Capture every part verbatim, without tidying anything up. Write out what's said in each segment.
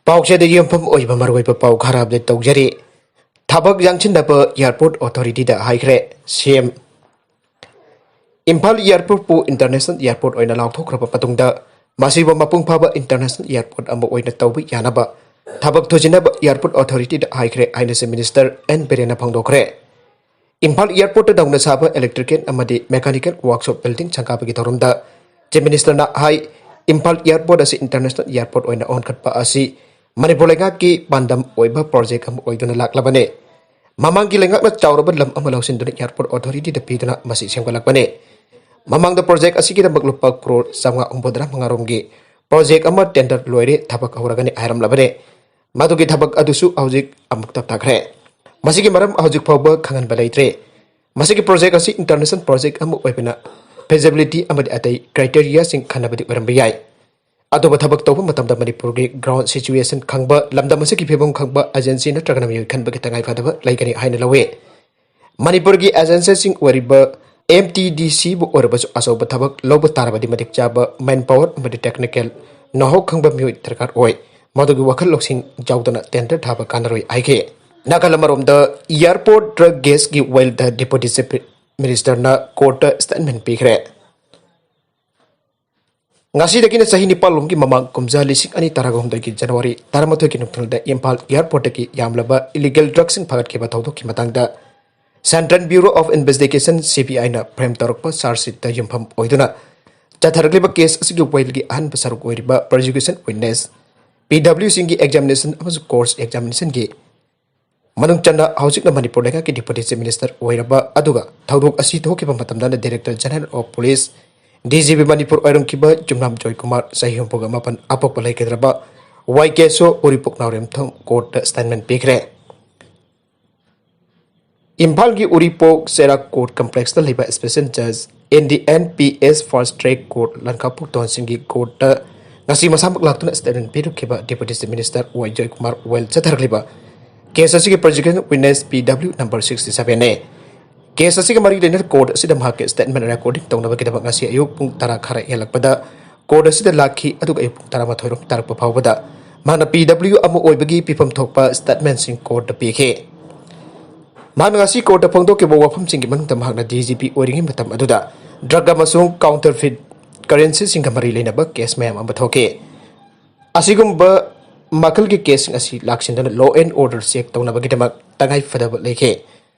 ꯄꯥꯎꯆꯦꯗ ꯌꯨꯝꯐꯝ ꯑꯣꯏꯕ ꯃꯔꯨꯑꯣꯏꯕ ꯄꯥꯎ ꯈꯔ ꯑꯞꯗꯦꯠ ꯇꯧꯖꯔꯤ꯫ ꯊꯕꯛ ꯌꯥꯡꯁꯤꯟꯅꯕ ꯑꯦꯌꯔꯄꯣꯔꯠ ꯑꯣꯊꯣꯔꯤꯇꯤꯗ ꯍꯥꯏꯈ꯭ꯔꯦ ꯁꯤꯑꯦꯝ꯫ ꯏꯝꯐꯥꯜ ꯑꯦꯌꯔꯄꯣꯔꯠꯄꯨ ꯏꯟꯇꯔꯅꯦꯁꯅꯦꯜ ꯑꯦꯌꯔꯄꯣꯔꯠ ꯑꯣꯏꯅ ꯂꯥꯎꯊꯣꯛꯈ꯭ꯔꯕ ꯃꯇꯨꯡꯗ ꯃꯁꯤꯕꯨ ꯃꯄꯨꯡ ꯐꯥꯕ ꯏꯟꯇꯔꯅꯦꯁꯅꯦꯜ ꯑꯦꯌꯔꯄꯣꯔꯠ ꯑꯃ ꯑꯣꯏꯅ ꯇꯧꯕ ꯌꯥꯅꯕ ꯊꯕꯛ ꯊꯨꯖꯤꯟꯅꯕ ꯑꯦꯌꯔꯄꯣꯔꯠ ꯑꯣꯊꯣꯔꯤꯇꯤꯗ ꯍꯥꯏꯈ꯭ꯔꯦ ꯍꯥꯏꯅ ꯆꯤꯐ ꯃꯤꯅꯤꯁꯇꯔ ꯑꯦꯟ ꯕꯤꯔꯦꯟꯅ ꯐꯣꯡꯗꯣꯛꯈ꯭ꯔꯦ꯫ ꯏꯝꯐꯥꯜ ꯑꯦꯌꯔꯄꯣꯔꯠꯇ ꯅꯧꯅ ꯁꯥꯕ ꯏꯂꯦꯛꯇ꯭ꯔꯤꯀꯦꯜ ꯑꯃꯗꯤ ꯃꯦꯀꯥꯅꯤꯀꯦꯜ ꯋꯥꯔꯛꯁꯣꯞ ꯕꯤꯜꯗꯤꯡ ꯁꯪꯒꯥꯕꯒꯤ ꯊꯧꯔꯝꯗ ꯆꯤꯐ ꯃꯤꯅꯤꯁꯇꯔꯅ ꯍꯥꯏ, ꯏꯝꯐꯥꯜ ꯑꯦꯌꯔꯄꯣꯔꯠ ꯑꯁꯤ ꯏꯟꯇꯔꯅꯦꯁꯅꯦꯜ ꯑꯦꯌꯔꯄꯣꯔꯠ ꯑꯣꯏꯅ ꯑꯣꯟꯈꯠꯄ ꯑꯁꯤ ꯃꯅꯤꯄꯨꯔ ꯂꯩꯉꯥꯛꯀꯤ ꯄꯥꯟꯗꯝ ꯑꯣꯏꯕ ꯄ꯭ꯔꯣꯖꯦꯛ ꯑꯃ ꯑꯣꯏꯗꯨꯅ ꯂꯥꯛꯂꯕꯅꯤ꯫ ꯃꯃꯥꯡꯒꯤ ꯂꯩꯉꯥꯛꯅ ꯆꯥꯎꯔꯕ ꯂꯝ ꯑꯃ ꯂꯧꯁꯤꯟꯗꯨꯅ ꯑꯦꯌꯔꯄꯣꯔꯠ ꯑꯣꯊꯣꯔꯤꯇꯤꯗ ꯄꯤꯗꯨꯅ ꯃꯁꯤ ꯁꯦꯝꯒꯠꯂꯛꯄꯅꯤ꯫ ꯃꯃꯥꯡꯗ ꯄ꯭ꯔꯣꯖꯦꯛ ꯑꯁꯤꯒꯤꯗꯃꯛ ꯂꯨꯄꯥ ꯀ꯭ꯔꯣꯔ ꯆꯥꯝꯃꯉꯥ ꯍꯨꯝꯐꯨꯇꯔꯥ ꯃꯉꯥ ꯔꯣꯝꯒꯤ ꯄ꯭ꯔꯣꯖꯦꯛ ꯑꯃ ꯇꯦꯟꯗꯔ ꯂꯣꯏꯔꯦ, ꯊꯕꯛ ꯍꯧꯔꯒꯅꯤ ꯍꯥꯏꯔꯝꯂꯕꯅꯤ꯫ ꯃꯗꯨꯒꯤ ꯊꯕꯛ ꯑꯗꯨꯁꯨ ꯍꯧꯖꯤꯛ ꯑꯃꯨꯛ ꯇꯞꯊꯈ꯭ꯔꯦ꯫ ꯃꯁꯤꯒꯤ ꯃꯔꯝ ꯍꯧꯖꯤꯛ ꯐꯥꯎꯕ ꯈꯪꯍꯟꯕ ꯂꯩꯇ꯭ꯔꯦ꯫ ꯃꯁꯤꯒꯤ ꯄ꯭ꯔꯣꯖꯦꯛ ꯑꯁꯤ ꯏꯟꯇꯔꯅꯦꯁꯅꯦꯜ ꯄ꯭ꯔꯣꯖꯦꯛ ꯑꯃ ꯑꯣꯏꯕꯅ feasibility ꯑꯃꯗꯤ ꯑꯇꯩ ꯀ꯭ꯔꯥꯏꯇꯦꯔꯤꯌꯥꯁꯤꯡ ꯈꯟꯅꯕꯗꯤ ꯑꯣꯏꯔꯝꯕ ꯌꯥꯏ꯫ ꯑꯗꯨꯕꯨ ꯊꯕꯛ ꯇꯧꯕ ꯃꯇꯝꯗ ꯃꯅꯤꯄꯨꯔꯒꯤ ꯒ꯭ꯔꯥꯎꯟ ꯁꯤꯆꯨꯋꯦꯁꯟ ꯈꯪꯕ, ꯂꯝꯗꯝ ꯑꯁꯤꯒꯤ ꯐꯤꯕꯝ ꯈꯪꯕ ꯑꯦꯖꯦꯟꯁꯤ ꯅꯠꯇ꯭ꯔꯒꯅ ꯃꯤꯑꯣꯏ ꯈꯟꯕꯒꯤ ꯇꯉꯥꯏꯐꯗꯕ ꯂꯩꯒꯅꯤ ꯍꯥꯏꯅ ꯂꯧꯏ꯫ ꯃꯅꯤꯄꯨꯔꯒꯤ ꯑꯦꯖꯦꯟꯁꯤꯁꯤꯡ ꯑꯣꯏꯔꯤꯕ ꯑꯦꯝ ꯇꯤ ꯗꯤ ꯁꯤꯕꯨ ꯑꯣꯏꯔꯕꯁꯨ ꯑꯆꯧꯕ ꯊꯕꯛ ꯂꯧꯕ ꯇꯥꯔꯕꯗꯤ ꯃꯇꯤꯛ ꯆꯥꯕ ꯃꯦꯟ ꯄꯥꯋꯔ ꯑꯃꯗꯤ ꯇꯦꯛꯅꯤꯀꯦꯜ ꯅꯣꯍꯧ ꯈꯪꯕ ꯃꯤꯑꯣꯏ ꯗꯔꯀꯥꯔ ꯑꯣꯏ꯫ ꯃꯗꯨꯒꯤ ꯋꯥꯈꯜ ꯂꯧꯁꯤꯡ ꯌꯥꯎꯗꯅ ꯇꯦꯟꯗꯔ ꯊꯥꯕ ꯀꯥꯟꯅꯔꯣꯏ ꯍꯥꯏꯈꯤ꯫ ꯅꯥꯀꯜ ꯑꯃꯔꯣꯝꯗ, ꯑꯦꯌꯔꯄꯣꯔꯠ ꯗ꯭ꯔꯒ ꯒꯦꯁꯀꯤ ꯋꯦꯜꯗ ꯗꯦꯄꯨꯇꯤ ꯆꯤꯐ ꯃꯤꯅꯤꯁꯇꯔꯅ ꯀꯣꯔꯠꯇ ꯁ꯭ꯇꯦꯠꯃꯦꯟ ꯄꯤꯈ꯭ꯔꯦ꯫ ꯉꯁꯤꯗꯒꯤꯅ ꯆꯍꯤ ꯅꯤꯄꯥꯜ ꯂꯣꯝꯒꯤ ꯃꯃꯥꯡ ꯀꯨꯝꯖꯥ ꯂꯤꯁꯤꯡ ꯑꯅꯤ ꯇꯔꯥꯍꯨꯝꯗꯣꯏꯒꯤ ꯖꯅꯋꯥꯔꯤ ꯇꯔꯥꯃꯥꯊꯣꯏꯒꯤ ꯅꯨꯡꯊꯤꯜꯗ ꯏꯝꯐꯥꯜ ꯑꯦꯌꯔꯄꯣꯔꯠꯇꯒꯤ ꯌꯥꯝꯂꯕ ꯏꯂꯤꯒꯦꯜ ꯗ꯭ꯔꯒꯁꯤꯡ ꯐꯥꯒꯠꯈꯤꯕ ꯊꯧꯗꯣꯛꯀꯤ ꯃꯇꯥꯡꯗ central bureau of investigation, C B ꯑꯥꯏꯅ ꯐ꯭ꯔꯦꯝ ꯇꯧꯔꯛꯄ ꯆꯥꯔꯖ ꯁꯤꯠꯇ ꯌꯨꯝꯐꯝ ꯑꯣꯏꯗꯨꯅ ꯆꯠꯊꯔꯛꯂꯤꯕ ꯀꯦꯁ ꯑꯁꯤꯒꯤ ꯋꯦꯜꯒꯤ ꯑꯍꯥꯟꯕ ꯁꯔꯨꯛ ꯑꯣꯏꯔꯤꯕ ꯄ꯭ꯔꯣꯁꯤꯀ꯭ꯌꯨꯁꯟ ꯋꯤꯠꯅꯦꯁ, ꯄꯤ ꯗꯕ꯭ꯂꯤꯎꯁꯤꯡꯒꯤ ꯑꯦꯛꯖꯥꯃꯤꯅꯦꯁꯟ ꯑꯃꯁꯨꯡ ꯀꯣꯔꯁ ꯑꯦꯛꯖꯥꯃꯤꯅꯦꯁꯟꯒꯤ ꯃꯅꯨꯡ ꯆꯟꯅ ꯍꯧꯖꯤꯛꯅ ꯃꯅꯤꯄꯨꯔ ꯂꯩꯉꯥꯛꯀꯤ ꯗꯤꯄꯨꯇꯤ ꯆꯤꯐ ꯃꯤꯅꯤꯁꯇꯔ ꯑꯣꯏꯔꯕ, ꯑꯗꯨꯒ ꯊꯧꯗꯣꯛ ꯑꯁꯤ ꯊꯣꯛꯈꯤꯕ ꯃꯇꯝꯗꯅ director general of police, D G P Manipur ꯑꯣꯏꯔꯝꯈꯤꯕ ꯌꯨꯝꯅꯥꯝ ꯖꯣꯏ ꯀꯨꯃꯥꯔ, ꯆꯍꯤ ꯍꯨꯝꯐꯨꯒ ꯃꯥꯄꯟ, ꯑꯄꯣꯛꯄ ꯂꯩꯈꯤꯗ꯭ꯔꯕ ꯋꯥꯏ ꯀꯦꯁꯣ ꯎꯔꯤꯄꯣꯛ ꯅꯥꯎꯔꯦꯝꯊꯣꯡ ꯀꯣꯔꯠꯇ ꯁ꯭ꯇꯦꯠꯃꯦꯟ ꯄꯤꯈ꯭ꯔꯦ꯫ ꯏꯝꯐꯥꯜꯒꯤ ꯎꯔꯤꯄꯣꯛ ꯆꯩꯔꯥꯛ ꯀꯣꯔꯠ ꯀꯝꯄ꯭ꯂꯦꯛꯁꯇ ꯂꯩꯕ ꯁ꯭ꯄꯦꯁꯦꯜ ꯖꯖ N D N P S fast track court ꯂꯟꯈꯥꯄꯣꯛ ꯇꯣꯟꯁꯤꯡꯒꯤ ꯀꯣꯔꯠꯇ ꯉꯁꯤ ꯃꯁꯥꯃꯛ ꯂꯥꯛꯇꯨꯅ ꯁ꯭ꯇꯦꯠꯃꯦꯟ ꯄꯤꯔꯛꯈꯤꯕ deputy chief minister Y Joykumar ꯋꯦꯜ ꯆꯠꯊꯔꯛꯂꯤꯕ ꯀꯦꯁ ꯑꯁꯤꯒꯤ prosecution witness, P W number sixty ꯁꯚꯦꯟꯅꯤ꯫ ꯀꯦꯁ ꯑꯁꯤꯒ ꯃꯔꯤ ꯂꯩꯅꯅ ꯀꯣꯔꯠ ꯑꯁꯤꯗ ꯃꯍꯥꯛꯀꯤ ꯁ꯭ꯇꯦꯠꯃꯦꯟ ꯔꯦꯀꯣꯔꯗꯤꯡ ꯇꯧꯅꯕꯒꯤꯗꯃꯛ ꯉꯁꯤ ꯑꯌꯨꯛ ꯄꯨꯡ ꯇꯔꯥ ꯈꯔ ꯍꯦꯜꯂꯛꯄꯗ ꯀꯣꯔꯠ ꯑꯁꯤꯗ ꯂꯥꯛꯈꯤ, ꯑꯗꯨꯒ ꯑꯌꯨꯛ ꯄꯨꯡ ꯇꯔꯥꯃꯥꯊꯣꯏ ꯔꯣꯝ ꯇꯥꯔꯛꯄ ꯐꯥꯎꯕꯗ ꯃꯍꯥꯛꯅ ꯄꯤ ꯗꯕ꯭ꯂꯤꯌꯨ ꯑꯃ ꯑꯣꯏꯕꯒꯤ ꯄꯤꯐꯝ ꯊꯣꯛꯄ ꯁ꯭ꯇꯦꯠꯃꯦꯟꯁꯤꯡ ꯀꯣꯔꯠꯇ ꯄꯤꯈꯤ꯫ ꯃꯍꯥꯛꯅ ꯉꯁꯤ ꯀꯣꯔꯠꯇ ꯐꯣꯡꯗꯣꯛꯈꯤꯕ ꯋꯥꯐꯝꯁꯤꯡꯒꯤ ꯃꯅꯨꯡꯗ ꯃꯍꯥꯛꯅ ꯗꯤ ꯖꯤ ꯄꯤ ꯑꯣꯏꯔꯤꯉꯩ ꯃꯇꯝ ꯑꯗꯨꯗ ꯗ꯭ꯔꯒ ꯑꯃꯁꯨꯡ ꯀꯥꯎꯟꯇꯔꯐꯤꯠ ꯀꯔꯦꯟꯁꯤꯁꯤꯡꯒ ꯃꯔꯤ ꯂꯩꯅꯕ ꯀꯦꯁ ꯃꯌꯥꯝ ꯑꯃ ꯊꯣꯛꯈꯤ꯫ ꯑꯁꯤꯒꯨꯝꯕ ꯃꯈꯜꯒꯤ ꯀꯦꯁꯁꯤꯡ ꯑꯁꯤ ꯂꯥꯛꯁꯤꯟꯗꯨꯅ ꯂꯣ ꯑꯦꯟ ꯑꯣꯔꯗꯔ ꯆꯦꯛ ꯇꯧꯅꯕꯒꯤꯗꯃꯛ ꯇꯉꯥꯏ ꯐꯗꯕ ꯂꯩꯈꯤ꯫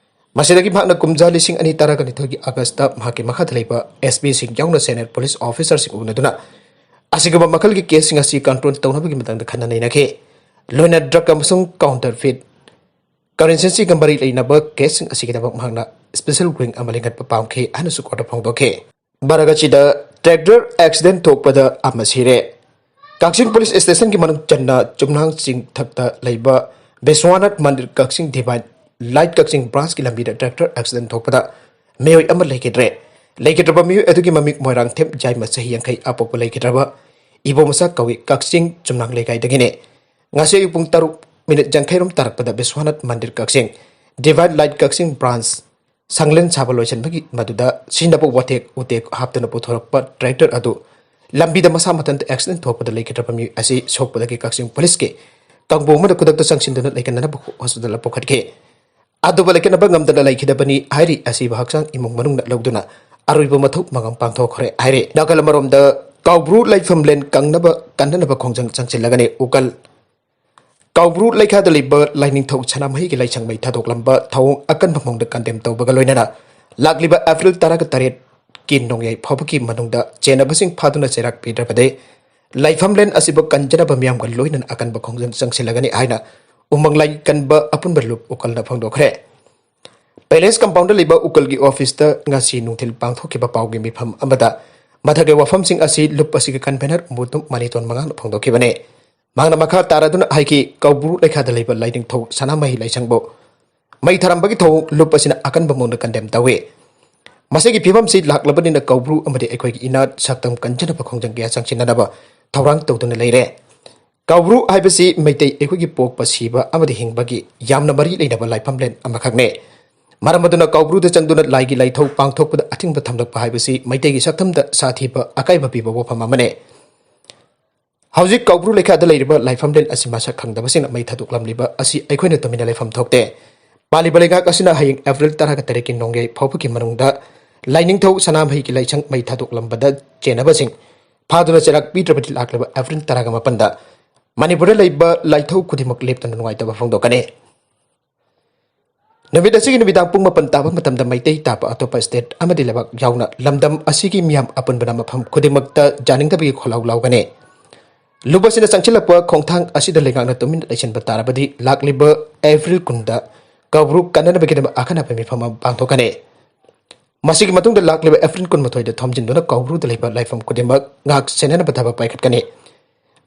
ꯃꯁꯤꯗꯒꯤ ꯃꯍꯥꯛꯅ ꯀꯨꯝꯖꯥ ꯂꯤꯁꯤꯡ ꯑꯅꯤ ꯇꯔꯥꯒ ꯅꯤꯊꯣꯏꯒꯤ ꯑꯥꯒꯁꯇ ꯃꯍꯥꯛꯀꯤ ꯃꯈꯥꯗ ꯂꯩꯕ ꯑꯦꯁ ꯄꯤꯁꯤꯡ ꯌꯥꯎꯅ ꯁꯦꯅꯤꯌꯔ ꯄꯨꯂꯤꯁ ꯑꯣꯐꯤꯁꯥꯔꯁꯤꯡ ꯎꯅꯗꯨꯅ ꯑꯁꯤꯒꯨꯝꯕ ꯃꯈꯜꯒꯤ ꯀꯦꯁꯁꯤꯡ ꯑꯁꯤ ꯀꯟꯇ꯭ꯔꯣꯜ ꯇꯧꯅꯕꯒꯤ ꯃꯇꯥꯡꯗ ꯈꯟꯅ ꯅꯩꯅꯈꯤ꯫ ꯂꯣꯏꯅ ꯗ꯭ꯔꯒ ꯑꯃꯁꯨꯡ ꯀꯥꯎꯟꯇꯔꯐꯤꯠ ꯀꯔꯦꯟꯁꯤꯒ ꯃꯔꯤ ꯂꯩꯅꯕ ꯀꯦꯁꯁꯤꯡ ꯑꯁꯤꯒꯤꯗꯃꯛ ꯃꯍꯥꯛꯅ ꯁ꯭ꯄꯦꯁꯦꯜ ꯋꯤꯡ ꯑꯃ ꯂꯤꯡꯈꯠꯄ ꯄꯥꯝꯈꯤ ꯍꯥꯏꯅꯁꯨ ꯀꯣꯔꯠꯇ ꯐꯣꯡꯗꯣꯛꯈꯤ꯫ ꯃꯔꯛ ꯑꯁꯤꯗ ꯇ꯭ꯔꯦꯛꯇꯔ ꯑꯦꯛꯁꯤꯗꯦꯟ ꯊꯣꯛꯄꯗ ꯑꯃ ꯁꯤꯔꯦ꯫ ꯀꯛꯆꯤꯡ ꯄꯨꯂꯤꯁ ꯁ꯭ꯇꯦꯁꯟꯒꯤ ꯃꯅꯨꯡ ꯆꯟꯅ ꯆꯨꯝꯅꯥꯡ ꯆꯤꯡꯊꯛꯇ ꯂꯩꯕ ꯕꯤꯁ꯭ꯋꯥꯅꯥꯊ ꯃꯟꯗꯤꯔ ꯀꯛꯆꯤꯡ ꯗꯤꯚꯥꯏꯟ ꯂꯥꯏꯠ ꯀꯛꯆꯤꯡ ꯕ꯭ꯔꯥꯟꯁꯀꯤ ꯂꯝꯕꯤꯗ ꯇ꯭ꯔꯦꯛꯇꯔ ꯑꯦꯛꯁꯤꯗꯦꯟ ꯊꯣꯛꯄꯗ ꯃꯤꯑꯣꯏ ꯑꯃ ꯂꯩꯈꯤꯗ꯭ꯔꯦ꯫ ꯂꯩꯈꯤꯗ꯭ꯔꯕ ꯃꯤꯑꯣꯏ ꯑꯗꯨꯒꯤ ꯃꯃꯤꯡ ꯃꯣꯏꯔꯥꯡꯊꯦꯝ ꯖꯥꯏꯃ, ꯆꯍꯤ ꯌꯥꯡꯈꯩ, ꯑꯄꯣꯛꯄ ꯂꯩꯈꯤꯗ꯭ꯔꯕ ꯏꯕꯣꯃꯆꯥ ꯀꯧꯏ, ꯀꯛꯆꯤꯡ ꯆꯨꯝꯅꯥꯡ ꯂꯩꯀꯥꯏꯗꯒꯤꯅꯤ꯫ ꯉꯁꯤ ꯑꯌꯨꯛ ꯄꯨꯡ ꯇꯔꯨꯛ ꯃꯤꯅꯤꯠ ꯌꯥꯡꯈꯩꯔꯣꯝ ꯇꯥꯔꯛꯄꯗ ꯕꯤꯁ꯭ꯋꯥꯅꯥꯊ ꯃꯟꯗꯤꯔ ꯀꯛꯆꯤꯡ ꯗꯤꯚꯥꯏꯟ ꯂꯥꯏꯠ ꯀꯛꯆꯤꯡ ꯕ꯭ꯔꯥꯟꯁ ꯁꯪꯂꯦꯟ ꯁꯥꯕ ꯂꯣꯏꯁꯤꯟꯕꯒꯤ ꯃꯗꯨꯗ ꯁꯤꯖꯤꯟꯅꯕ ꯋꯥꯇꯦꯛ ꯎꯇꯦꯛ ꯍꯥꯞꯇꯨꯅ ꯄꯨꯊꯣꯔꯛꯄ ꯇ꯭ꯔꯦꯛꯇꯔ ꯑꯗꯨ ꯂꯝꯕꯤꯗ ꯃꯁꯥ ꯃꯊꯟꯇ ꯑꯦꯛꯁꯤꯗꯦꯟ ꯊꯣꯛꯄꯗ ꯂꯩꯈꯤꯗ꯭ꯔꯕ ꯃꯤꯑꯣꯏ ꯑꯁꯤ ꯁꯣꯛꯄꯗꯒꯤ ꯀꯛꯆꯤꯡ ꯄꯨꯂꯤꯁꯀꯤ ꯀꯥꯡꯕꯨ ꯑꯃꯅ ꯈꯨꯗꯛꯇ ꯆꯪꯁꯤꯟꯗꯨꯅ ꯂꯩꯀꯟꯅꯅꯕ ꯍꯣꯁꯄꯤꯇꯥꯜꯗ ꯄꯨꯈꯠꯈꯤ꯫ ꯑꯗꯨꯕꯨ ꯂꯩꯀꯟꯅꯕ ꯉꯝꯗꯅ ꯂꯩꯈꯤꯗꯕꯅꯤ ꯍꯥꯏꯔꯤ꯫ ꯑꯁꯤꯕꯨ ꯍꯛꯆꯥꯡ ꯏꯃꯨꯡ ꯃꯅꯨꯡꯅ ꯂꯧꯗꯨꯅ ꯑꯔꯣꯏꯕ ꯃꯊꯧ ꯃꯉꯝ ꯄꯥꯡꯊꯣꯛꯈ꯭ꯔꯦ ꯍꯥꯏꯔꯤ꯫ ꯅꯥꯀꯜ ꯑꯃꯔꯣꯝꯗ ꯀꯥꯎꯕ꯭ꯔꯨ ꯂꯥꯏꯐꯝꯂꯦꯟ ꯀꯪꯅꯕ ꯀꯟꯅꯅꯕ ꯈꯣꯡꯖꯪ ꯆꯪꯁꯤꯜꯂꯒꯅꯤ꯫ ꯎꯀꯜ ꯀꯥꯎꯕ꯭ꯔꯨ ꯂꯩꯈꯥꯗ ꯂꯩꯕ ꯂꯥꯏꯅꯤꯡꯊꯧ ꯁꯅꯥꯃꯍꯤꯒꯤ ꯂꯥꯏꯁꯪ ꯃꯩ ꯊꯥꯗꯣꯛꯂꯝꯕ ꯊꯧꯑꯣꯡ ꯑꯀꯟꯕ ꯃꯑꯣꯡꯗ ꯀꯟꯗꯦꯝ ꯇꯧꯕꯒ ꯂꯣꯏꯅꯅ ꯂꯥꯛꯂꯤꯕ ꯑꯦꯄ꯭ꯔꯤꯜ ꯇꯔꯥꯒ ꯇꯔꯦꯠꯀꯤ ꯅꯣꯡꯌꯥꯏ ꯐꯥꯎꯕꯒꯤ ꯃꯅꯨꯡꯗ ꯆꯦꯟꯅꯕꯁꯤꯡ ꯐꯥꯗꯨꯅ ꯆꯩꯔꯥꯛ ꯄꯤꯗ꯭ꯔꯕꯗꯤ ꯂꯥꯏꯐꯝꯂꯦꯟ ꯑꯁꯤꯕꯨ ꯀꯟꯖꯅꯕ ꯃꯤꯌꯥꯝꯒ ꯂꯣꯏꯅꯅ ꯑꯀꯟꯕ ꯈꯣꯡꯖꯪ ꯆꯪꯁꯤꯜꯂꯒꯅꯤ ꯍꯥꯏꯅ ꯎꯃꯪ ꯂꯥꯏ ꯀꯟꯕ ꯑꯄꯨꯟꯕ ꯂꯨꯞ ꯎꯀꯜꯅ ꯐꯣꯡꯗꯣꯛꯈ꯭ꯔꯦ꯫ ꯄꯦꯂꯦꯁ ꯀꯝꯄꯥꯎꯟꯗ ꯂꯩꯕ ꯎꯀꯜꯒꯤ ꯑꯣꯐꯤꯁꯇ ꯉꯁꯤ ꯅꯨꯡꯊꯤꯜ ꯄꯥꯡꯊꯣꯛꯈꯤꯕ ꯄꯥꯎꯒꯤ ꯃꯤꯐꯝ ꯑꯃꯗ ꯃꯊꯛꯀꯤ ꯋꯥꯐꯝꯁꯤꯡ ꯑꯁꯤ ꯂꯨꯞ ꯑꯁꯤꯒꯤ ꯀꯟꯚꯦꯅꯔ ꯃꯨꯇꯨꯝ ꯃꯅꯤꯇꯣꯟ ꯃꯉꯥꯡꯅ ꯐꯣꯡꯗꯣꯛꯈꯤꯕꯅꯤ꯫ ꯃꯍꯥꯛꯅ ꯃꯈꯥ ꯇꯥꯔꯗꯨꯅ ꯍꯥꯏꯈꯤ, ꯀꯧꯕ꯭ꯔꯨ ꯂꯩꯈꯥꯗ ꯂꯩꯕ ꯂꯥꯏꯅꯤꯡꯊꯧ ꯁꯅꯥꯃꯍꯤ ꯂꯥꯏꯁꯪꯕꯨ ꯃꯩ ꯊꯥꯔꯝꯕꯒꯤ ꯊꯧꯑꯣꯡ ꯂꯨꯞ ꯑꯁꯤꯅ ꯑꯀꯟꯕ ꯃꯑꯣꯡꯗ ꯀꯟꯗꯦꯝ ꯇꯧꯏ꯫ ꯃꯁꯤꯒꯤ ꯐꯤꯕꯝꯁꯤ ꯂꯥꯛꯂꯕꯅꯤꯅ ꯀꯧꯕ꯭ꯔꯨ ꯑꯃꯗꯤ ꯑꯩꯈꯣꯏꯒꯤ ꯏꯅꯥꯠ ꯁꯛꯇꯝ ꯀꯟꯖꯅꯕ ꯈꯣꯡꯖꯪ ꯀꯌꯥ ꯆꯪꯁꯤꯟꯅꯅꯕ ꯊꯧꯔꯥꯡ ꯇꯧꯗꯨꯅ ꯂꯩꯔꯦ꯫ ꯀꯧꯕ꯭ꯔꯨ ꯍꯥꯏꯕꯁꯤ ꯃꯩꯇꯩ ꯑꯩꯈꯣꯏꯒꯤ ꯄꯣꯛꯄ, ꯁꯤꯕ ꯑꯃꯗꯤ ꯍꯤꯡꯕꯒꯤ ꯌꯥꯝꯅ ꯃꯔꯤ ꯂꯩꯅꯕ ꯂꯥꯏꯐꯝꯂꯦꯟ ꯑꯃꯈꯛꯅꯤ꯫ ꯃꯔꯝ ꯑꯗꯨꯅ ꯀꯧꯕ꯭ꯔꯨꯗ ꯆꯪꯗꯨꯅ ꯂꯥꯏꯒꯤ ꯂꯥꯏꯊꯧ ꯄꯥꯡꯊꯣꯛꯄꯗ ꯑꯊꯤꯡꯕ ꯊꯝꯂꯛꯄ ꯍꯥꯏꯕꯁꯤ ꯃꯩꯇꯩꯒꯤ ꯁꯛꯇꯝꯗ ꯁꯥꯊꯤꯕ ꯑꯀꯥꯏꯕ ꯄꯤꯕ ꯋꯥꯐꯝ ꯑꯃꯅꯤ꯫ ꯍꯧꯖꯤꯛ ꯀꯧꯕ꯭ꯔꯨ ꯂꯩꯈꯥꯗ ꯂꯩꯔꯤꯕ ꯂꯥꯏꯐꯝꯂꯦꯟ ꯑꯁꯤ ꯃꯁꯛ ꯈꯪꯗꯕꯁꯤꯡꯅ ꯃꯩ ꯊꯥꯗꯣꯛꯂꯝꯂꯤꯕ ꯑꯁꯤ ꯑꯩꯈꯣꯏꯅ ꯇꯨꯃꯤꯟꯅ ꯂꯩꯐꯝ ꯊꯣꯛꯇꯦ꯫ ꯄꯥꯜꯂꯤꯕ ꯂꯩꯉꯥꯛ ꯑꯁꯤꯅ ꯍꯌꯦꯡ ꯑꯦꯄ꯭ꯔꯤꯜ ꯇꯔꯥꯒ ꯇꯔꯦꯠꯀꯤ ꯅꯣꯡꯌꯥꯏ ꯐꯥꯎꯕꯒꯤ ꯃꯅꯨꯡꯗ ꯂꯥꯏꯅꯤꯡꯊꯧ ꯁꯅꯥꯃꯍꯤꯒꯤ ꯂꯥꯏꯁꯪ ꯃꯩ ꯊꯥꯗꯣꯛꯂꯝꯕꯗ ꯆꯦꯟꯅꯕꯁꯤꯡ ꯐꯥꯗꯨꯅ ꯆꯩꯔꯥꯛ ꯄꯤꯗ꯭ꯔꯕꯗꯤ ꯂꯥꯛꯂꯤꯕ ꯑꯦꯄ꯭ꯔꯤꯜ ꯇꯔꯥꯒ ꯃꯥꯄꯟꯗ ꯃꯅꯤꯄꯨꯔꯗ ꯂꯩꯕ ꯂꯥꯏꯊꯧ ꯈꯨꯗꯤꯡꯃꯛ ꯂꯦꯞꯇꯅ ꯅꯨꯡꯉꯥꯏꯇꯕ ꯐꯣꯡꯗꯣꯛꯀꯅꯤ꯫ ꯅꯨꯃꯤꯠ ꯑꯁꯤꯒꯤ ꯅꯨꯃꯤꯗꯥꯡ ꯄꯨꯡ ꯃꯥꯄꯟ ꯇꯥꯕ ꯃꯇꯝꯗ ꯃꯩꯇꯩ ꯇꯥꯕ ꯑꯇꯣꯞꯄ ꯁ꯭ꯇꯦꯠ ꯑꯃꯗꯤ ꯂꯩꯕꯥꯛ ꯌꯥꯎꯅ ꯂꯝꯗꯝ ꯑꯁꯤꯒꯤ ꯃꯤꯌꯥꯝ ꯑꯄꯨꯟꯕꯅ ꯃꯐꯝ ꯈꯨꯗꯤꯡꯃꯛꯇ ꯌꯥꯅꯤꯡꯗꯕꯒꯤ ꯈꯣꯜꯂꯥꯎ ꯂꯥꯎꯒꯅꯤ꯫ ꯂꯨꯞ ꯑꯁꯤꯅ ꯆꯪꯁꯤꯜꯂꯛꯄ ꯈꯣꯡꯊꯥꯡ ꯑꯁꯤꯗ ꯂꯩꯉꯥꯛꯅ ꯇꯨꯃꯤꯟꯅ ꯂꯩꯁꯤꯟꯕ ꯇꯥꯔꯕꯗꯤ ꯂꯥꯛꯂꯤꯕ ꯑꯦꯄ꯭ꯔꯤꯜ ꯀꯨꯟꯗ ꯀꯧꯕ꯭ꯔꯨ ꯀꯟꯅꯅꯕꯒꯤꯗꯃꯛ ꯑꯈꯟꯅꯕ ꯃꯤꯐꯝ ꯑꯃ ꯄꯥꯡꯊꯣꯛꯀꯅꯤ꯫ ꯃꯁꯤꯒꯤ ꯃꯇꯨꯡꯗ ꯂꯥꯛꯂꯤꯕ ꯑꯦꯄ꯭ꯔꯤꯜ ꯀꯨꯟꯃꯥꯊꯣꯏꯗ ꯊꯣꯝꯖꯤꯟꯗꯨꯅ ꯀꯧꯕ꯭ꯔꯨꯗ ꯂꯩꯕ ꯂꯥꯏꯐꯝ ꯈꯨꯗꯤꯡꯃꯛ ꯉꯥꯛ ꯁꯦꯟꯅꯅꯕ ꯊꯕꯛ ꯄꯥꯏꯈꯠꯀꯅꯤ꯫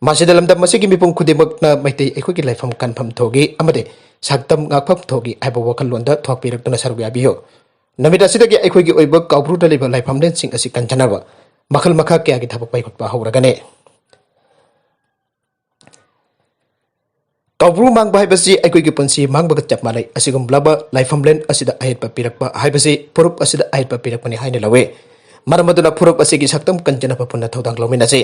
ꯃꯁꯤꯗ ꯂꯝꯗꯝ ꯑꯁꯤꯒꯤ ꯃꯤꯄꯨꯝ ꯈꯨꯗꯤꯡꯃꯛꯅ ꯃꯩꯇꯩ ꯑꯩꯈꯣꯏꯒꯤ ꯂꯥꯏꯐꯝ ꯀꯟꯐꯝ ꯊꯣꯛꯏ ꯑꯃꯗꯤ ꯁꯛꯇꯝ ꯉꯥꯛꯐꯝ ꯊꯣꯛꯏ ꯍꯥꯏꯕ ꯋꯥꯈꯜꯂꯣꯟꯗ ꯊꯣꯛꯄꯤꯔꯛꯇꯨꯅ ꯁꯔꯨꯛ ꯌꯥꯕꯤꯌꯨ꯫ ꯅꯨꯃꯤꯠ ꯑꯁꯤꯗꯒꯤ ꯑꯩꯈꯣꯏꯒꯤ ꯑꯣꯏꯕ ꯀꯧꯕ꯭ꯔꯨꯗ ꯂꯩꯕ ꯂꯥꯏꯐꯝꯂꯦꯟꯁꯤꯡ ꯑꯁꯤ ꯀꯟꯖꯅꯕ ꯃꯈꯜ ꯃꯈꯥ ꯀꯌꯥꯒꯤ ꯊꯕꯛ ꯄꯥꯏꯈꯠꯄ ꯍꯧꯔꯒꯅꯤ꯫ ꯀꯧꯕ꯭ꯔꯨ ꯃꯥꯡꯕ ꯍꯥꯏꯕꯁꯤ ꯑꯩꯈꯣꯏꯒꯤ ꯄꯨꯟꯁꯤ ꯃꯥꯡꯕꯒ ꯆꯞ ꯃꯥꯟꯅꯩ꯫ ꯑꯁꯤꯒꯨꯝꯂꯕ ꯂꯥꯏꯐꯝꯂꯦꯟ ꯑꯁꯤꯗ ꯑꯍꯦꯠꯄ ꯄꯤꯔꯛꯄ ꯍꯥꯏꯕꯁꯤ ꯐꯨꯔꯨꯞ ꯑꯁꯤꯗ ꯑꯍꯦꯠꯄ ꯄꯤꯔꯛꯄꯅꯤ ꯍꯥꯏꯅ ꯂꯧꯏ꯫ ꯃꯔꯝ ꯑꯗꯨꯅ ꯐꯨꯔꯨꯞ ꯑꯁꯤꯒꯤ ꯁꯛꯇꯝ ꯀꯟꯖꯅꯕ ꯄꯨꯟꯅ ꯊꯧꯗꯥꯡ ꯂꯧꯃꯤꯟꯅꯁꯤ꯫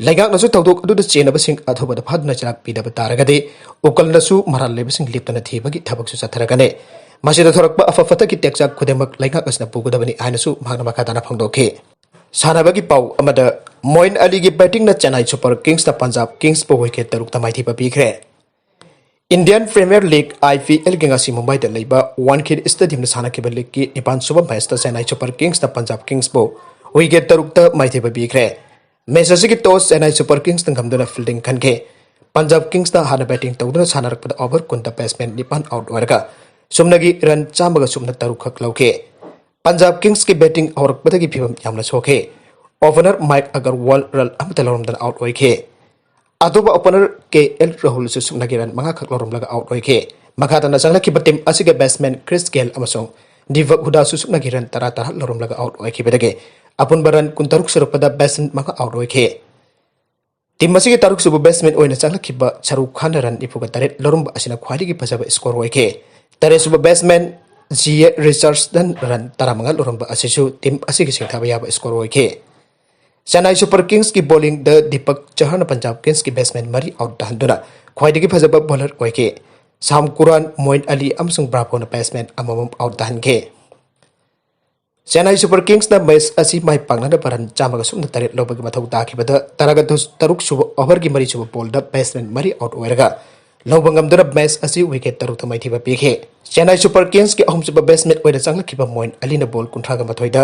ꯂꯩꯉꯥꯛꯅꯁꯨ ꯊꯧꯗꯣꯛ ꯑꯗꯨꯗ ꯆꯦꯟꯅꯕꯁꯤꯡ ꯑꯊꯨꯕꯗ ꯐꯥꯗꯨꯅ ꯆꯩꯔꯥꯛ ꯄꯤꯗꯕ ꯇꯥꯔꯒꯗꯤ ꯎꯀꯜꯅꯁꯨ ꯃꯔꯥꯜ ꯂꯩꯕꯁꯤꯡ ꯂꯦꯞꯇꯅ ꯊꯤꯕꯒꯤ ꯊꯕꯛꯁꯨ ꯆꯠꯊꯔꯒꯅꯤ꯫ ꯃꯁꯤꯗ ꯊꯣꯔꯛꯄ ꯑꯐ ꯐꯠꯇꯒꯤ ꯇꯦꯛꯆꯥꯛ ꯈꯨꯗꯤꯡꯃꯛ ꯂꯩꯉꯥꯛ ꯑꯁꯤꯅ ꯄꯨꯒꯗꯕꯅꯤ ꯍꯥꯏꯅꯁꯨ ꯃꯍꯥꯛꯅ ꯃꯈꯥ ꯇꯥꯅ ꯐꯣꯡꯗꯣꯛꯈꯤ꯫ ꯁꯥꯟꯅꯕꯒꯤ ꯄꯥꯎ ꯑꯃꯗ, ꯃꯣꯏꯟ ꯑꯂꯤꯒꯤ ꯕꯦꯇꯤꯡꯅ ꯆꯦꯟꯅꯥꯏ ꯁꯨꯄꯔ ꯀꯤꯡꯁꯅ ꯄꯟꯖꯥꯕ ꯀꯤꯡꯁꯄꯨ ꯋꯤꯀꯦꯠ ꯇꯔꯨꯛꯇ ꯃꯥꯏꯊꯤꯕ ꯄꯤꯈ꯭ꯔꯦ꯫ ꯏꯟꯗꯤꯌꯟ ꯄ꯭ꯔꯤꯃꯤꯌꯔ ꯂꯤꯒ, IPL ꯒꯤ ꯉꯁꯤ ꯃꯨꯝꯕꯥꯏꯗ ꯂꯩꯕ ꯋꯥꯟꯈꯦꯗꯦ ꯁ꯭ꯇꯦꯗꯤꯌꯝꯗ ꯁꯥꯟꯅꯈꯤꯕ ꯂꯤꯒꯀꯤ ꯅꯤꯄꯥꯟ ꯁꯨꯕ ꯃꯦꯆꯇ ꯆꯦꯟꯅꯥꯏ ꯁꯨꯄꯔ ꯀꯤꯡꯁꯅ ꯄꯟꯖꯥꯕ ꯀꯤꯡꯁꯄꯨ ꯋꯤꯀꯦꯠ ꯇꯔꯨꯛꯇ ꯃꯥꯏꯊꯤꯕ ꯄꯤꯈ꯭ꯔꯦ꯫ ꯃꯦꯆ ꯑꯁꯤꯒꯤ ꯇꯣꯁ ꯆꯦꯟꯅꯥꯏ ꯁꯨꯄꯔ ꯀꯤꯡꯁꯅ ꯉꯝꯗꯨꯅ ꯐꯤꯜꯗꯤꯡ ꯈꯟꯈꯤ꯫ ꯄꯟꯖꯥꯕ ꯀꯤꯡꯁꯅ ꯍꯥꯟꯅ ꯕꯦꯇꯤꯡ ꯇꯧꯗꯨꯅ ꯁꯥꯟꯅꯔꯛꯄꯗ ꯑꯣꯚꯔ ꯀꯨꯟꯗ ꯕꯦꯠꯁꯃꯦꯟ ꯅꯤꯄꯥꯟ ꯑꯥꯎꯠ ꯑꯣꯏꯔꯒ ꯁꯨꯞꯅꯒꯤ ꯔꯟ ꯆꯥꯝꯃꯒ ꯁꯨꯞꯅ ꯇꯔꯨꯛ ꯈꯛ ꯂꯧꯈꯤ꯫ ꯄꯟꯖꯥꯕ ꯀꯤꯡꯁꯀꯤ ꯕꯦꯇꯤꯡ ꯍꯧꯔꯛꯄꯗꯒꯤ ꯐꯤꯕꯝ ꯌꯥꯝꯅ ꯁꯣꯛꯈꯤ꯫ ꯑꯣꯄꯅꯔ ꯃꯥꯏꯛ ꯑꯒꯔꯋꯥꯜ ꯔꯟ ꯑꯃꯠꯇ ꯂꯧꯔꯝꯗꯅ ꯑꯥꯎꯠ ꯑꯣꯏꯈꯤ꯫ ꯑꯇꯣꯞꯄ ꯑꯣꯄꯅꯔ ꯀꯦ ꯑꯦꯜ ꯔꯥꯍꯨꯜꯁꯨ ꯁꯨꯞꯅꯒꯤ ꯔꯟ ꯃꯉꯥꯈꯛ ꯂꯧꯔꯝꯂꯒ ꯑꯥꯎꯠ ꯑꯣꯏꯈꯤ꯫ ꯃꯈꯥ ꯇꯥꯅ ꯆꯪꯂꯛꯈꯤꯕ ꯇꯤꯝ ꯑꯁꯤꯒꯤ ꯕꯦꯠꯁꯃꯦꯟ ꯀ꯭ꯔꯤꯁ ꯒꯦꯜ ꯑꯃꯁꯨꯡ ꯗꯤꯕꯛ ꯍꯨꯗꯥꯁꯨ ꯁꯨꯞꯅꯒꯤ ꯔꯟ ꯇꯔꯥ ꯇꯔꯥ ꯂꯧꯔꯝꯂꯒ ꯑꯥꯎꯠ ꯑꯣꯏꯈꯤꯕꯗꯒꯤ ꯑꯄꯨꯟꯕ ꯔꯟ ꯀꯨꯟꯇꯔꯨꯛ ꯁꯨꯔꯛꯄꯗ ꯕꯦꯠꯁꯃꯦꯟ ꯃꯉꯥ ꯑꯥꯎꯠ ꯑꯣꯏꯈꯤ꯫ ꯇꯤꯝ ꯑꯁꯤꯒꯤ ꯇꯔꯨꯛꯁꯨꯕ ꯕꯦꯠꯁꯃꯦꯟ ꯑꯣꯏꯅ ꯆꯪꯂꯛꯈꯤꯕ ꯁꯔꯨ ꯈꯥꯟꯅ ꯔꯟ ꯅꯤꯐꯨꯒ ꯇꯔꯦꯠ ꯂꯧꯔꯝꯕ ꯑꯁꯤꯅ ꯈ꯭ꯋꯥꯏꯗꯒꯤ ꯐꯖꯕ ꯁ꯭ꯀꯣꯔ ꯑꯣꯏꯈꯤ꯫ ꯇꯔꯦꯠꯁꯨꯕ batsman G A Richardson run ꯇꯔꯥꯃꯉꯥ ꯂꯧꯔꯝꯕ ꯑꯁꯤꯁꯨ ꯇꯤꯝ ꯑꯁꯤꯒꯤ ꯁꯤꯡꯊꯥꯕ ꯌꯥꯕ ꯁ꯭ꯀꯣꯔ ꯑꯣꯏꯈꯤ꯫ ꯆꯦꯟꯅꯥꯏ ꯁꯨꯄꯔ ꯀꯤꯡꯁꯀꯤ ꯕꯣꯂꯤꯡꯗ ꯗꯤꯄꯛ ꯆꯍꯔꯅ ꯄꯟꯖꯥꯕ ꯀꯤꯡꯁꯀꯤ ꯕꯦꯠꯁꯃꯦꯟ ꯃꯔꯤ ꯑꯥꯎꯠ ꯇꯥꯍꯟꯗꯨꯅ ꯈ꯭ꯋꯥꯏꯗꯒꯤ ꯐꯖꯕ ꯕꯣꯂꯔ ꯑꯣꯏꯈꯤ꯫ ꯁꯥꯝ ꯀꯨꯔꯥꯟ, ꯃꯣꯏꯟ ꯑꯂꯤ ꯑꯃꯁꯨꯡ ꯕ꯭ꯔꯥꯚꯣꯅ ꯕꯦꯠꯁꯃꯦꯟ ꯑꯃꯃꯝ ꯑꯥꯎꯠ ꯇꯥꯍꯟꯈꯤ꯫ ꯆꯦꯟꯅꯥꯏ ꯁꯨꯄꯔ ꯀꯤꯡꯁꯅ ꯃꯦꯆ ꯑꯁꯤ ꯃꯥꯏ ꯄꯥꯛꯅꯅꯕ ꯔꯟ ꯆꯥꯝꯃꯒ ꯁꯨꯞꯅ ꯇꯔꯦꯠ ꯂꯧꯕꯒꯤ ꯃꯊꯧ ꯇꯥꯈꯤꯕꯗ, ꯇꯔꯥꯇꯔꯨꯛ ꯁꯨꯕ ꯑꯣꯚꯔꯒꯤ ꯃꯔꯤꯁꯨꯕ ꯕꯣꯜꯗ ꯕꯦꯠꯁꯃꯦꯟ ꯃꯔꯤ ꯑꯥꯎꯠ ꯑꯣꯏꯔꯒ ꯂꯧꯕ ꯉꯝꯗꯨꯅ ꯃꯦꯆ ꯑꯁꯤ ꯋꯤꯀꯦꯠ ꯇꯔꯨꯛꯇ ꯃꯥꯏꯊꯤꯕ ꯄꯤꯈꯤ꯫ ꯆꯦꯟꯅꯥꯏ ꯁꯨꯄꯔ ꯀꯤꯡꯁꯀꯤ ꯑꯍꯨꯝꯁꯨꯕ ꯕꯦꯠꯁꯃꯦꯟ ꯑꯣꯏꯅ ꯆꯪꯂꯛꯈꯤꯕ ꯃꯣꯏꯟ ꯑꯂꯤꯅ ꯕꯣꯜ ꯀꯨꯟꯊ꯭ꯔꯥꯒ ꯃꯥꯊꯣꯏꯗ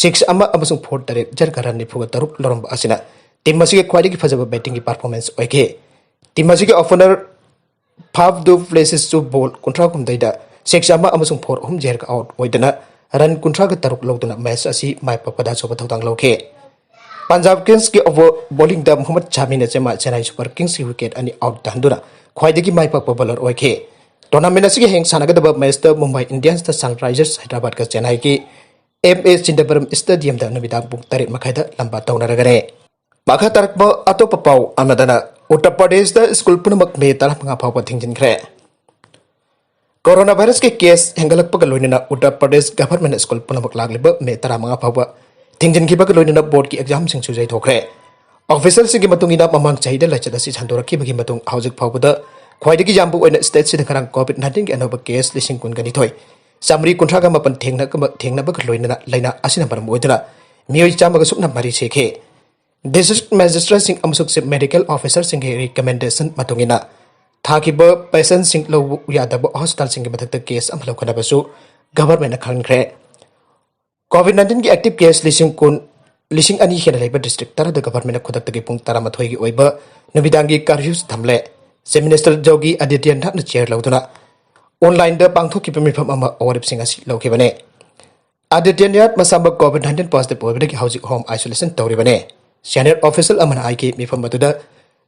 ꯁꯤꯛꯁ ꯑꯃ ꯑꯃꯁꯨꯡ ꯐꯣꯔ ꯇꯔꯦꯠ ꯖꯔꯒ ꯔꯟ ꯅꯤꯐꯨꯒ ꯇꯔꯨꯛ ꯂꯧꯔꯝꯕ ꯑꯁꯤꯅ ꯇꯤꯝ ꯑꯁꯤꯒꯤ ꯈ꯭ꯋꯥꯏꯗꯒꯤ ꯐꯖꯕ ꯕꯦꯇꯤꯡꯒꯤ ꯄꯔꯐꯣꯔꯃꯦꯟꯁ ꯑꯣꯏꯈꯤ꯫ ꯇꯤꯝ ꯑꯁꯤꯒꯤ ꯑꯣꯄꯅꯔ ꯐꯥꯐ ꯗꯨ ꯄ꯭ꯂꯦꯁꯤꯁꯁꯨ ꯕꯣꯜ ꯀꯨꯟꯊ꯭ꯔꯥ ꯍꯨꯝꯗꯣꯏꯗ ꯁꯤꯛꯁ ꯑꯃ ꯑꯃꯁꯨꯡ ꯐꯣꯔ ꯑꯍꯨꯝ ꯖꯔꯒ ꯑꯥꯎꯠ ꯑꯣꯏꯗꯨꯅ ꯔꯟ ꯀꯨꯟꯊ꯭ꯔꯥꯒ ꯇꯔꯨꯛ ꯂꯧꯗꯨꯅ ꯃꯦꯆ ꯑꯁꯤ ꯃꯥꯏ ꯄꯥꯛꯄꯗ ꯑꯆꯧꯕ ꯊꯧꯗꯥꯡ ꯂꯧꯈꯤ꯫ ꯄꯟꯖꯥꯕ ꯀꯤꯡꯁꯀꯤ ꯑꯣꯚꯔ ꯕꯣꯂꯤꯡꯗ ꯃꯨꯍꯝꯃꯗ ꯁꯥꯃꯤꯅ ꯆꯦꯃꯥ ꯆꯦꯟꯅꯥꯏ ꯁꯨꯄꯔ ꯀꯤꯡꯁꯀꯤ ꯋꯤꯀꯦꯠ ꯑꯅꯤ ꯑꯥꯎꯠ ꯇꯥꯍꯟꯗꯨꯅ ꯈ꯭ꯋꯥꯏꯗꯒꯤ ꯃꯥꯏ ꯄꯥꯛꯄ ꯕꯣꯂꯔ ꯑꯣꯏꯈꯤ꯫ ꯇꯣꯔꯅꯥꯃꯦꯟ ꯑꯁꯤꯒꯤ ꯍꯌꯦꯡ ꯁꯥꯟꯅꯒꯗꯕ ꯃꯦꯆꯇ ꯃꯨꯝꯕꯥꯏ ꯏꯟꯗꯤꯌꯟꯁꯇ ꯁꯟꯔꯥꯏꯖꯔꯁ ꯍꯥꯏꯗ꯭ꯔꯕꯥꯗꯀ ꯆꯦꯟꯅꯥꯏꯒꯤ ꯑꯦꯝ ꯑꯦ ꯆꯤꯗꯝꯕꯔꯝ ꯁ꯭ꯇꯦꯗꯤꯌꯝꯗ ꯅꯨꯃꯤꯗꯥꯡ ꯄꯨꯡ ꯇꯔꯦꯠ ꯃꯈꯥꯏꯗ ꯂꯝꯕꯥ ꯇꯧꯅꯔꯒꯅꯤ꯫ ꯃꯈꯥ ꯇꯥꯔꯛꯄ ꯑꯇꯣꯞꯄ ꯄꯥꯎ ꯑꯃꯗꯅ, ꯎꯠꯇꯔ ꯄ꯭ꯔꯗꯦꯁꯇ ꯁ꯭ꯀꯨꯜ ꯄꯨꯝꯅꯃꯛ ꯃꯦ ꯇꯔꯥꯃꯉꯥ ꯐꯥꯎꯕ ꯊꯤꯡꯖꯤꯟꯈ꯭ꯔꯦ꯫ ꯀꯣꯔꯣꯅꯥ ꯚꯥꯏꯔꯁꯀꯤ ꯀꯦꯁ ꯍꯦꯟꯒꯠꯂꯛꯄꯒ ꯂꯣꯏꯅꯅ ꯎꯠꯇꯔ ꯄ꯭ꯔꯗꯦꯁ ꯒꯚꯔꯟꯃꯦꯟꯠ ꯁ꯭ꯀꯨꯜ ꯄꯨꯝꯅꯃꯛ ꯂꯥꯛꯂꯤꯕ ꯃꯦ ꯇꯔꯥꯃꯉꯥ ꯐꯥꯎꯕ ꯊꯤꯡꯖꯤꯟꯈꯤꯕꯒ ꯂꯣꯏꯅꯅ ꯕꯣꯔꯗꯀꯤ ꯑꯦꯛꯖꯥꯝꯁꯤꯡꯁꯨ ꯌꯩꯊꯣꯛꯈ꯭ꯔꯦ꯫ ꯑꯣꯐꯤꯁꯔꯁꯤꯡꯒꯤ ꯃꯇꯨꯡ ꯏꯟꯅ, ꯃꯃꯥꯡ ꯆꯍꯤꯗ ꯂꯥꯏꯆꯠ ꯑꯁꯤ ꯁꯟꯗꯣꯔꯛꯈꯤꯕꯒꯤ ꯃꯇꯨꯡ ꯍꯧꯖꯤꯛ ꯐꯥꯎꯕꯗ ꯈ꯭ꯋꯥꯏꯗꯒꯤ ꯌꯥꯝꯕ ꯑꯣꯏꯅ ꯁ꯭ꯇꯦꯠꯁꯤꯗ ꯉꯔꯥꯡ ꯀꯣꯚꯤꯗ ꯅꯥꯏꯟꯇꯤꯟꯒꯤ ꯑꯅꯧꯕ ꯀꯦꯁ ꯂꯤꯁꯤꯡ ꯀꯨꯟꯒ ꯅꯤꯊꯣꯏ ꯆꯥꯃꯔꯤ ꯀꯨꯟꯊ꯭ꯔꯥꯒ ꯃꯥꯄꯟ ꯊꯦꯡꯅ-, ꯊꯦꯡꯅꯕꯒ ꯂꯣꯏꯅꯅ ꯂꯥꯏꯅꯥ ꯑꯁꯤꯅ ꯃꯔꯝ ꯑꯣꯏꯗꯨꯅ ꯃꯤꯑꯣꯏ ꯆꯥꯝꯃꯒ ꯁꯨꯞꯅ ꯃꯔꯤ ꯁꯤꯈꯤ꯫ ꯗꯤꯁꯇ꯭ꯔꯤꯛ ꯃꯦꯖꯤꯁꯇ꯭ꯔꯦꯠꯁꯤꯡ ꯑꯃꯁꯨꯡ ꯆꯤꯐ ꯃꯦꯗꯤꯀꯦꯜ ꯑꯣꯐꯤꯁꯔꯁꯤꯡꯒꯤ ꯔꯤꯀꯃꯦꯟꯗꯦꯁꯟ ꯃꯇꯨꯡ ꯏꯟꯅ ꯊꯥꯈꯤꯕ ꯄꯦꯁꯦꯟꯠꯁꯤꯡ ꯂꯧꯕ ꯌꯥꯗꯕ ꯍꯣꯁꯄꯤꯇꯥꯜꯁꯤꯡꯒꯤ ꯃꯊꯛꯇ ꯀꯦꯁ ꯑꯃ ꯂꯧꯈꯠꯅꯕꯁꯨ ꯒꯚꯔꯟꯃꯦꯟꯠꯅ ꯈꯪꯍꯟꯈ꯭ꯔꯦ꯫ ꯀꯣꯚꯤꯗ ꯅꯥꯏꯟꯇꯤꯟꯒꯤ ꯑꯦꯛꯇꯤꯚ ꯀꯦꯁ ꯂꯤꯁꯤꯡ ꯀꯨꯟ, ꯂꯤꯁꯤꯡ ꯑꯅꯤ ꯍꯦꯟꯅ ꯂꯩꯕ ꯗꯤꯁꯇ꯭ꯔꯤꯛ ꯇꯔꯥꯗ ꯒꯚꯔꯟꯃꯦꯟꯠꯅ ꯈꯨꯗꯛꯇꯒꯤ ꯄꯨꯡ ꯇꯔꯥꯃꯥꯊꯣꯏꯒꯤ ꯑꯣꯏꯕ ꯅꯨꯃꯤꯗꯥꯡꯒꯤ ꯀꯔꯐ꯭ꯌꯨꯁ ꯊꯝꯂꯦ꯫ ꯆꯤꯐ ꯃꯤꯅꯤꯁꯇꯔ ꯖꯣꯒꯤ ꯑꯗꯤꯇ꯭ꯌꯅꯥꯊꯅ ꯆꯦꯌꯔ ꯂꯧꯗꯨꯅ ꯑꯣꯟꯂꯥꯏꯟꯗ ꯄꯥꯡꯊꯣꯛꯈꯤꯕ ꯃꯤꯐꯝ ꯑꯃ ꯋꯥꯔꯦꯞꯁꯤꯡ ꯑꯁꯤ ꯂꯧꯈꯤꯕꯅꯤ꯫ ꯑꯥꯗꯤꯇ꯭ꯌꯅꯥꯊ ꯃꯁꯥꯃꯛ ꯀꯣꯚꯤꯗ ꯅꯥꯏꯟꯇꯤꯟ ꯄꯣꯖꯤꯇꯤꯚ ꯑꯣꯏꯕꯗꯒꯤ ꯍꯧꯖꯤꯛ ꯍꯣꯝ ꯑꯥꯏꯁꯣꯂꯦꯁꯟ ꯇꯧꯔꯤꯕꯅꯤ꯫ ꯁꯦꯅꯤꯌꯔ ꯑꯣꯐꯤꯁꯤꯌꯦꯜ ꯑꯃꯅ ꯍꯥꯏꯈꯤ, ꯃꯤꯐꯝ ꯑꯗꯨꯗ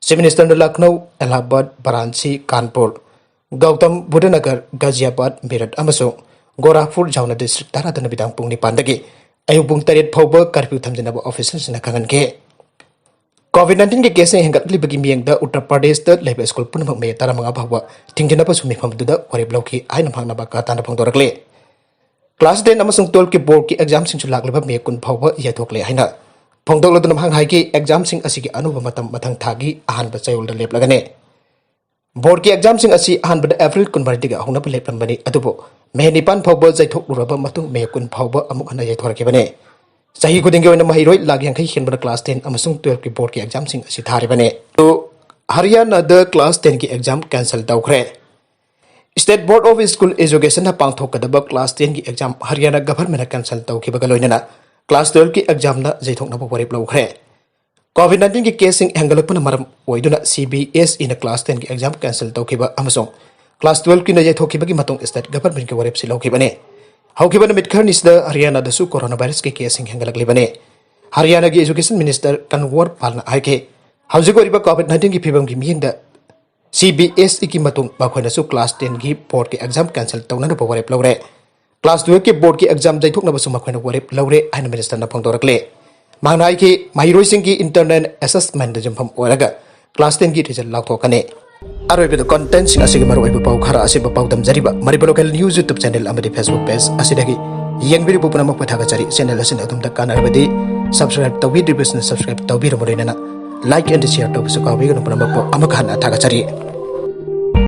ꯆꯤꯐ ꯃꯤꯅꯤꯁꯇꯔꯅ ꯂꯈꯅꯧ, ꯑꯦꯂꯥꯍꯥꯕꯥꯗ, ꯚꯥꯔꯥꯅꯁꯤ, ꯀꯥꯟꯄꯨꯔ, ꯒꯧꯇꯝ ꯕꯨꯙ ꯅꯒꯔ, ꯒꯥꯖꯤꯌꯥꯕꯥꯗ, ꯃꯤꯔꯠ ꯑꯃꯁꯨꯡ ꯒꯣꯔꯥꯈꯄꯨꯔ ꯌꯥꯎꯅ ꯗꯤꯁꯇ꯭ꯔꯤꯛ ꯇꯔꯥꯗ ꯅꯨꯃꯤꯗꯥꯡ ꯄꯨꯡ ꯅꯤꯄꯥꯟꯗꯒꯤ ꯑꯌꯨꯛ ꯄꯨꯡ ꯇꯔꯦꯠ ꯐꯥꯎꯕ ꯀꯔꯐ꯭ꯌꯨ ꯊꯝꯖꯤꯟꯅꯕ ꯑꯣꯐꯤꯁꯤꯌꯦꯜꯁꯤꯡꯅ ꯈꯪꯍꯟꯈꯤ꯫ ꯀꯣꯚꯤꯗ ꯅꯥꯏꯟꯇꯤꯟꯒꯤ ꯀꯦꯁꯁꯤꯡ ꯍꯦꯟꯒꯠꯂꯛꯂꯤꯕꯒꯤ ꯃꯤꯠꯌꯦꯡꯗ ꯎꯠꯇꯔ ꯄ꯭ꯔꯗꯦꯁꯇ ꯂꯩꯕ ꯁ꯭ꯀꯨꯜ ꯄꯨꯝꯅꯃꯛ ꯃꯦ ꯇꯔꯥꯃꯉꯥ ꯐꯥꯎꯕ ꯊꯤꯡꯖꯤꯟꯅꯕꯁꯨ ꯃꯤꯐꯝ ꯑꯗꯨꯗ ꯋꯥꯔꯦꯞ ꯂꯧꯈꯤ ꯍꯥꯏꯅ ꯃꯍꯥꯛꯅ ꯕꯀꯥꯇꯥꯅ ꯐꯣꯡꯗꯣꯔꯛꯂꯤ꯫ ꯀ꯭ꯂꯥꯁ ꯇꯦꯟ ꯑꯃꯁꯨꯡ ꯇꯨꯋꯦꯜꯐꯀꯤ ꯕꯣꯔꯗꯀꯤ ꯑꯦꯛꯖꯥꯝꯁꯤꯡꯁꯨ ꯂꯥꯛꯂꯤꯕ ꯃꯦ ꯀꯨꯟ ꯐꯥꯎꯕ ꯌꯩꯊꯣꯛꯂꯦ ꯍꯥꯏꯅ ꯐꯣꯡꯗꯣꯛꯂꯗꯨꯅ ꯃꯍꯥꯛꯅ ꯍꯥꯏꯈꯤ, ꯑꯦꯛꯖꯥꯝꯁꯤꯡ ꯑꯁꯤꯒꯤ ꯑꯅꯧꯕ ꯃꯇꯝ ꯃꯊꯪ ꯊꯥꯒꯤ ꯑꯍꯥꯟꯕ ꯆꯌꯣꯜꯗ ꯂꯦꯞꯂꯒꯅꯤ꯫ ꯕꯣꯔꯗꯀꯤ ꯑꯦꯛꯖꯥꯝꯁꯤꯡ ꯑꯁꯤ ꯑꯍꯥꯟꯕꯗ ꯑꯦꯄ꯭ꯔꯤꯜ ꯀꯨꯟꯃꯔꯤꯗꯒꯤ ꯍꯧꯅꯕ ꯂꯦꯞꯂꯝꯕꯅꯤ, ꯑꯗꯨꯕꯨ ꯃꯦ ꯅꯤꯄꯥꯟ ꯐꯥꯎꯕ ꯌꯩꯊꯣꯛꯂꯨꯔꯕ ꯃꯇꯨꯡ ꯃꯦ ꯀꯨꯟ ꯐꯥꯎꯕ ꯑꯃꯨꯛ ꯍꯟꯅ ꯌꯩꯊꯣꯔꯛꯈꯤꯕꯅꯤ꯫ ꯆꯍꯤ ꯈꯨꯗꯤꯡꯒꯤ ꯑꯣꯏꯅ ꯃꯍꯩꯔꯣꯏ ꯂꯥꯈ ꯌꯥꯡꯈꯩ ꯍꯦꯟꯕꯅ ꯀ꯭ꯂꯥꯁ ꯇꯦꯟ ꯑꯃꯁꯨꯡ ꯇꯨꯋꯦꯜꯐꯀꯤ ꯕꯣꯔꯗꯀꯤ ꯑꯦꯛꯖꯥꯝꯁꯤꯡ ꯑꯁꯤ ꯊꯥꯔꯤꯕꯅꯤ꯫ ꯑꯗꯨ ꯍꯔꯤꯌꯥꯅꯥꯗ ꯀ꯭ꯂꯥꯁ ꯇꯦꯟꯒꯤ ꯑꯦꯛꯖꯥꯝ ꯀꯦꯟꯁꯦꯜ ꯇꯧꯈ꯭ꯔꯦ꯫ State Board of School Educationꯅ ꯄꯥꯡꯊꯣꯛꯀꯗꯕ ꯀ꯭ꯂꯥꯁ ꯇꯦꯟꯒꯤ ꯑꯦꯛꯖꯥꯝ ꯍꯔꯤꯌꯥꯅꯥ ꯒꯚꯔꯟꯃꯦꯟꯠꯅ ꯀꯦꯟꯁꯦꯜ ꯇꯧꯈꯤꯕꯒ ꯂꯣꯏꯅꯅ ꯀ꯭ꯂꯥꯁ ꯇꯨꯋꯦꯜꯐꯀꯤ ꯑꯦꯛꯖꯥꯝꯅ ꯌꯩꯊꯣꯛꯅꯕ ꯋꯥꯔꯦꯞ ꯂꯧꯈ꯭ꯔꯦ꯫ ꯀꯣꯚꯤꯗ ꯅꯥꯏꯟꯇꯤꯟꯒꯤ ꯀꯦꯁꯁꯤꯡ ꯍꯦꯟꯒꯠꯂꯛꯄꯅ ꯃꯔꯝ ꯑꯣꯏꯗꯨꯅ ꯁꯤ ꯕꯤ ꯑꯦꯁ ꯏꯅ ꯀ꯭ꯂꯥꯁ ꯇꯦꯟꯒꯤ ꯑꯦꯛꯖꯥꯝ ꯀꯦꯟꯁꯦꯜ ꯇꯧꯈꯤꯕ ꯑꯃꯁꯨꯡ ꯀ꯭ꯂꯥꯁ ꯇꯨꯋꯦꯜꯐꯀꯤꯅ ꯌꯩꯊꯣꯛꯈꯤꯕꯒꯤ ꯃꯇꯨꯡ ꯁ꯭ꯇꯦꯠ ꯒꯚꯔꯟꯃꯦꯟꯠꯀꯤ ꯋꯥꯔꯦꯞꯁꯤ ꯂꯧꯈꯤꯕꯅꯤ꯫ ꯍꯧꯈꯤꯕ ꯅꯨꯃꯤꯠ ꯈꯔꯅꯤꯁꯤꯗ ꯍꯔꯤꯌꯥꯅꯥꯗꯁꯨ ꯀꯣꯔꯣꯅꯥ ꯚꯥꯏꯔꯁꯀꯤ ꯀꯦꯁꯁꯤꯡ ꯍꯦꯟꯒꯠꯂꯛꯂꯤꯕꯅꯤ꯫ ꯍꯔꯤꯌꯥꯅꯥꯒꯤ ꯑꯦꯖꯨꯀꯦꯁꯟ ꯃꯤꯅꯤꯁꯇꯔ ꯀꯟꯋꯔ ꯄꯥꯜꯅ ꯍꯥꯏꯈꯤ, ꯍꯧꯖꯤꯛ ꯑꯣꯏꯔꯤꯕ ꯀꯣꯚꯤꯗ ꯅꯥꯏꯟꯇꯤꯟꯒꯤ ꯐꯤꯕꯝꯒꯤ ꯃꯤꯠꯌꯦꯡꯗ ꯁꯤ ꯕꯤ ꯑꯦꯁ ꯏꯒꯤ ꯃꯇꯨꯡ ꯃꯈꯣꯏꯅꯁꯨ ꯀ꯭ꯂꯥꯁ ꯇꯦꯟꯒꯤ ꯕꯣꯔꯗꯀꯤ ꯑꯦꯛꯖꯥꯝ ꯀꯦꯟꯁꯦꯜ ꯇꯧꯅꯅꯕ ꯋꯥꯔꯦꯞ ꯂꯧꯔꯦ꯫ ꯀ꯭ꯂꯥꯁ ꯇꯨꯋꯦꯜꯐꯀꯤ ꯕꯣꯔꯗꯀꯤ ꯑꯦꯛꯖꯥꯝ ꯌꯩꯊꯣꯛꯅꯕꯁꯨ ꯃꯈꯣꯏꯅ ꯋꯥꯔꯦꯞ ꯂꯧꯔꯦ ꯍꯥꯏꯅ ꯃꯤꯅꯤꯁꯇꯔꯅ ꯐꯣꯡꯗꯣꯔꯛꯂꯦ꯫ ꯃꯍꯥꯛꯅ ꯍꯥꯏꯈꯤ, ꯃꯍꯩꯔꯣꯏꯁꯤꯡꯒꯤ ꯏꯟꯇꯔꯅꯦꯜ ꯑꯦꯁꯦꯁꯃꯦꯟꯠꯇ ꯌꯨꯝꯐꯝ ꯑꯣꯏꯔꯒ ꯀ꯭ꯂꯥꯁ ꯇꯦꯟꯒꯤ ꯔꯤꯖꯜ ꯂꯥꯎꯊꯣꯛꯀꯅꯤ꯫ ꯑꯔꯣꯏꯕꯗ ꯀꯣꯟꯇꯦꯟꯠꯁꯤꯡ ꯑꯁꯤꯒꯤ ꯃꯔꯨꯑꯣꯏꯕ ꯄꯥꯎ ꯈꯔ ꯑꯁꯤꯕ ꯄꯥꯎꯗꯝꯖꯔꯤꯕ Manipur local news YouTube channel ꯑꯃꯗꯤ ꯐꯦꯁꯕꯨꯛ ꯄꯦꯖ ꯑꯁꯤꯗꯒꯤ ꯌꯦꯡꯕꯤꯔꯤꯕ ꯄꯨꯝꯅꯃꯛꯄꯨ ꯊꯥꯒꯠꯆꯔꯤ꯫ ꯆꯦꯅꯦꯜ ꯑꯁꯤꯅ ꯑꯗꯣꯝꯗ ꯀꯥꯟꯅꯔꯕꯗꯤ ꯁꯕꯁꯀ꯭ꯔꯥꯏꯕ ꯇꯧꯕꯤꯗ꯭ꯔꯤꯕꯁꯤꯡꯅ ꯁꯕꯁꯀ꯭ꯔꯥꯏꯕ ꯇꯧꯕꯤꯔꯕ ꯂꯣꯏꯅꯅ ꯂꯥꯏꯛ ꯑꯦꯟ ꯁꯤꯌꯔ ꯇꯧꯕꯁꯨ ꯀꯥꯎꯕꯤꯒꯅꯨ꯫ ꯄꯨꯝꯅꯃꯛꯄꯨ ꯑꯃꯨꯛ ꯍꯟꯅ ꯊꯥꯒꯠꯆꯔꯤ꯫